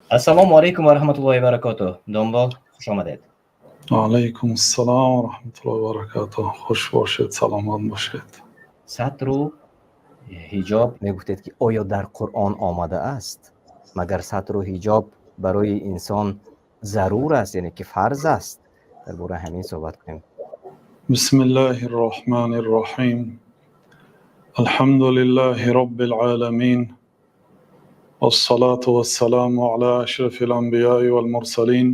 Ассалому алайкум ва раҳматуллоҳи ва баракотуҳ. Домло, хуш омадед. Алайкум ассалом ва раҳматуллоҳи ва баракотуҳ. Хуш бошед, саломат бошед. Сатру ҳиҷоб мегуфтед, ки оё дар Қуръон омадааст? Магар сатру ҳиҷоб барои инсон зарур аст, яъне ки фарз аст? Дар бораи ҳамин суҳбат кунем. Бисмиллаҳир роҳманир роҳим. Алҳамду лиллаҳи роббил оламин. Вассалату вассаламу ала ашрафил анбияи вал мурсалин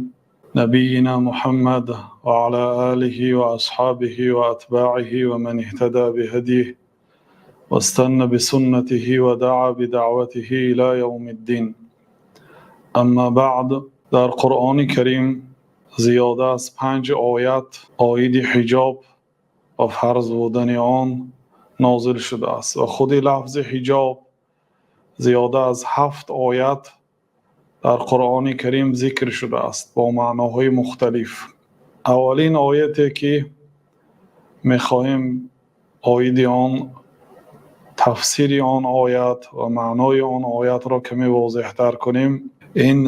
набийина Муҳаммад ва ала олиҳи ва асҳобиҳи ва атбаиҳи ва ман иҳтада биҳадйиҳи вастанна бисуннатиҳи ва даъа бидаъватиҳи ила явмиддин. Аммо баъд, дар Қуръони Карим зиёда аз 5 оят оиди ҳиҷоб ва фарз будани он нозил шудааст ва худи лафзи ҳиҷоб зиёда аз 7 оят дар Қуръони Карим зикр шудааст бо маъноҳои мухталиф. Аввалин ояте, ки мехоҳем оиди он, тафсири он оят ва маънои он оятро каме возеҳтар кунем, ин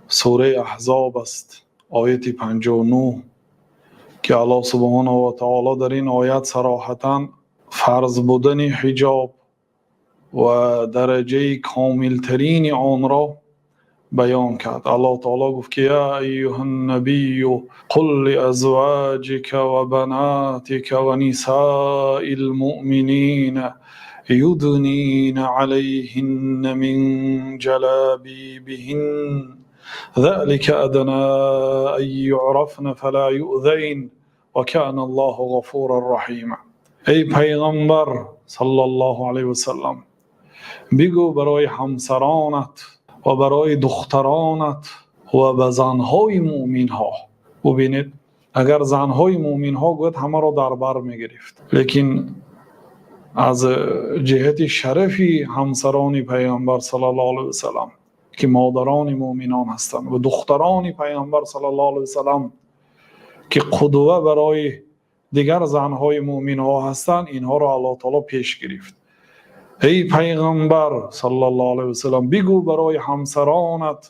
сураи Аҳзоб аст, ояти 59, ки Аллоҳ субҳонаҳу ва таоло дар ин оят сароҳатан фарз будани ҳиҷоб ва дараҷаи комилтарини онро баён кард. Аллоҳ таоло гуфт, ки: «Я айюҳан набийю қул лиазваҷика ва банатика ва нисаил муъминина юднина алайҳинна мин ҷалабибиҳин залика адна ан юърафна фала юъзайн ва кана Аллоҳу ғафуран раҳима». Эй пайғамбар саллаллоҳу алайҳи васаллам, бигӯ барои ҳамсаронат ва барои духтаронат ва ба занҳои муъминҳо. Бубинед, агар занҳои муъминҳо гӯяд, ҳамаро дар бар мегирифт, лекин аз ҷиҳати шарафи ҳамсарони пайғамбар саллаллоҳу алайҳи васаллам, ки модарони муъминон ҳастанд, ва духтарони пайғамбар саллаллоҳу алайҳи васаллам, ки қудва барои дигар занҳои муъминҳо ҳастанд, инҳоро Аллоҳ таоло пеш гирифт. Эй пайғамбар саллаллоҳу алайҳи васаллам, бигӯ барои ҳамсаронат,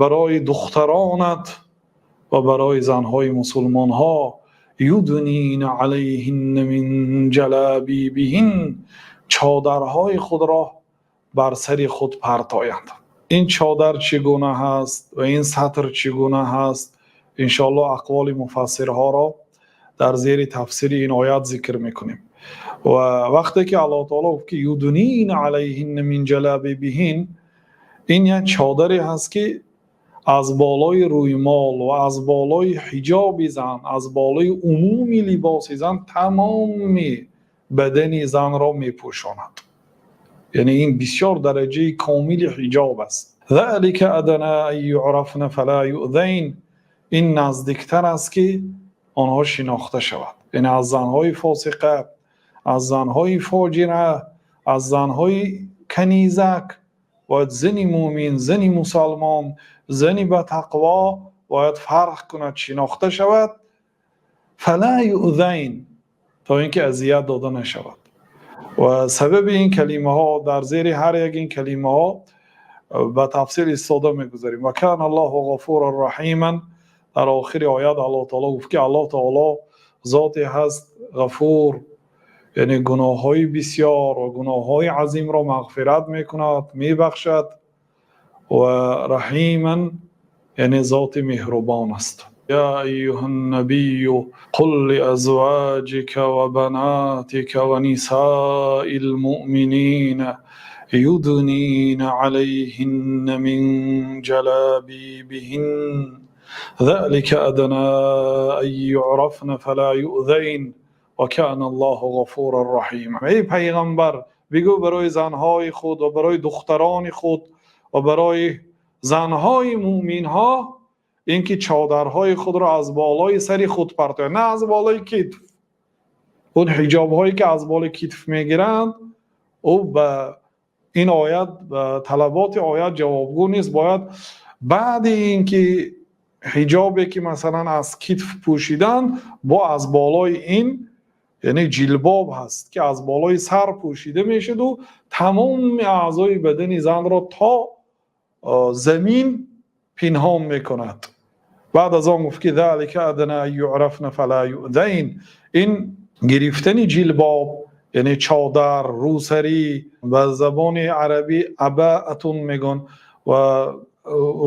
барои духтаронат ва барои занҳои мусулмонҳо: юднина алайҳинна мин ҷалабибиҳин, чодарҳои худро бар сари худ партоянд. Ин чодар чӣ гуна ҳаст ва ин сатр чӣ гуна ҳаст, иншоаллоҳ ақволи муфассирҳоро дар зери тафсири ин оят зикр мекунем. Ва вақте ки Аллоҳ таоло гуфт, ки юднина алайҳинна мин ҷалабибиҳин, ин як чодаре ҳаст, ки аз болои рӯймол ва аз болои ҳиҷоби зан, аз болои умуми либоси зан тамоми бадани занро мепӯшонад. Яъне ин бисёр дараҷаи комили ҳиҷоб аст. Залика адна ан юърафна фала юъзайн, ин наздиктар аст, ки онҳо шинохта шавад, яъне аз занҳои фосиқа, аз занҳои фоҷира, аз занҳои канизак. Бояд зани муъмин, зани мусалмон, зани ба тақво бояд фарқ кунад, шинохта шавад. Фала юъзайн, то ин ки азият дода нашавад. Ва сабаби ин калимаҳо, дар зери ҳар як ин калимаҳо ба тафсир истода мегузарем. Ва кана Аллоҳу ғафуран раҳиман. Дар охири оят Аллоҳ таоло гуфт, ки Аллоҳ таоло зоте ҳаст ғафур, яъне гуноҳҳои бисёр ва гуноҳҳои азимро мағфират мекунад, мебахшад, ва раҳиман, яъне зоти меҳрубон аст. Я айюҳан набийю қул лиазваҷика ва банатика ва нисаил муъминина юднина алайҳинна мин ҷалабибиҳин залика адна ан юърафна фала юъзайн ва кана Аллоҳу ғафуран раҳима. Эй пайғамбар, бигӯ барои занҳои худ ва барои духтарони худ ва барои занҳои муъминҳо, ин ки чодарҳои худро аз болои сари худ партоянд, на аз болои китф. Он ҳиҷобҳое, ки аз болои китф мегиранд, ӯ ба ин оят, ба талаботи оят ҷавобгӯ нест. Бояд баъди ин ки ҳиҷобе, ки масалан аз китф пӯшидан, бо аз болои ин, яъне ҷилбоб ҳаст, ки аз болои сар пӯшида мешуду тамоми аъзои бадани занро то замин пинҳон мекунад. Баъд аз он гуфт, ки ذلك أدنى أن يعرفن فلا يؤذين. Ин гирифтани ҷилбоб, яъне чодар, рӯсарӣ, ба забони арабӣ عباءة мегӯянд ва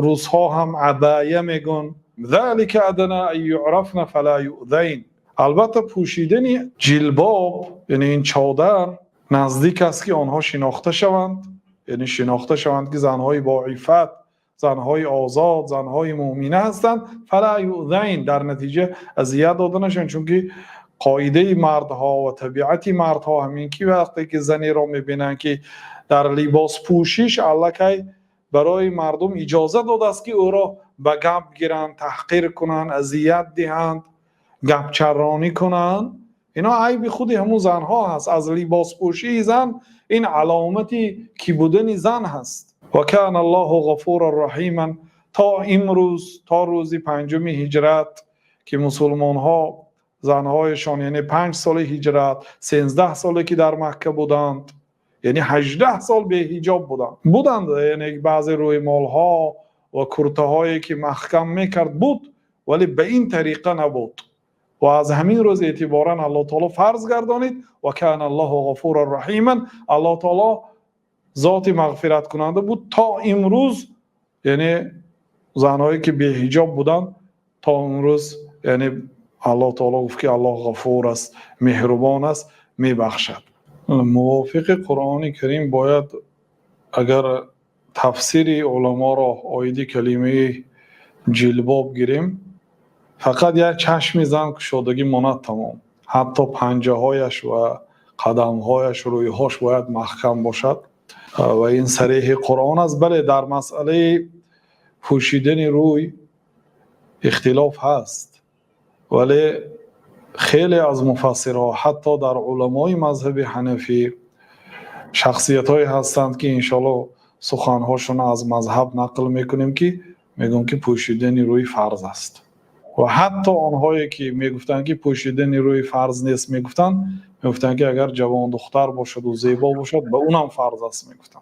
русҳо ҳам абая мегӯянд. ذلك أدنى أن يعرفن فلا يؤذين. Албатта, пӯшидани ҷилбоб, яъне ин чодар, наздик аст, ки онҳо шинохта шаванд, яъне шинохта шаванд, ки занҳои боиффат, занҳои озод, занҳои мӯъмина ҳастанд. فلا يؤذين, дар натиҷа азият дода нашаванд, чунки қоидаи мардҳо ва табиати мардҳо ҳамин, ки вақте ки занеро мебинанд, ки дар либоспӯшиш аллакай барои мардум иҷоза додааст, ки ӯро ба гап гиранд, таҳқир кунанд, азият диҳанд, гапчаронӣ кунанд, ино айби худи ҳамун занҳо ҳаст. Аз либоспӯшии зан ин аломати кӣ будани зан ҳаст. وكان الله غفورا رحيما. То имрӯз, то рӯзи панҷуми ҳиҷрат, ки мусулмонҳо занҳояшон, яъне 5 соли ҳиҷрат, 13 соле, ки дар Макка буданд, яъне 18 сол беҳиҷоб буданд. Яъне баъзе рӯймолҳо ва куртаҳое, ки маҳкам мекард, буд, вале ба ин тариқа набуд. Ва аз ҳамин рӯз эътиборан Аллоҳ таоло фарз гардонид. وكان الله غفورا رحيما. Аллоҳ таоло зоти мағфираткунанда буд. То имрӯз, яъне занҳое, ки беҳиҷоб буданд, то имрӯз, яъне Аллоҳ таоло гуфт, ки Аллоҳ ғафур аст, меҳрубон аст, мебахшад. Мувофиқи Қуръони Карим бояд, агар тафсири уламоро оиди калимаи ҷилбоб гирем, фақат як чашми зан кушодагӣ монад, тамом. Ҳатто панҷаҳояш ва қадамҳояш, рӯйҳош бояд маҳкам бошад ва ин сареҳи Қуръон аст. Бале, дар масъалаи пӯшидани рӯй ихтилоф ҳаст, вале хеле аз муфассирҳо, ҳатто дар уламои мазҳаби ҳанафӣ шахсиятҳое ҳастанд, ки иншоалло суханҳошонро аз мазҳаб нақл мекунем, ки мегӯям, ки пӯшидани рӯй фарз аст. Ва ҳатто онҳое, ки мегуфтанд, ки пӯшидани рӯй фарз нест, мегуфтанд, ки агар ҷавон духтар бошаду зебо бошад, ба унам фарз аст, мегуфтанд.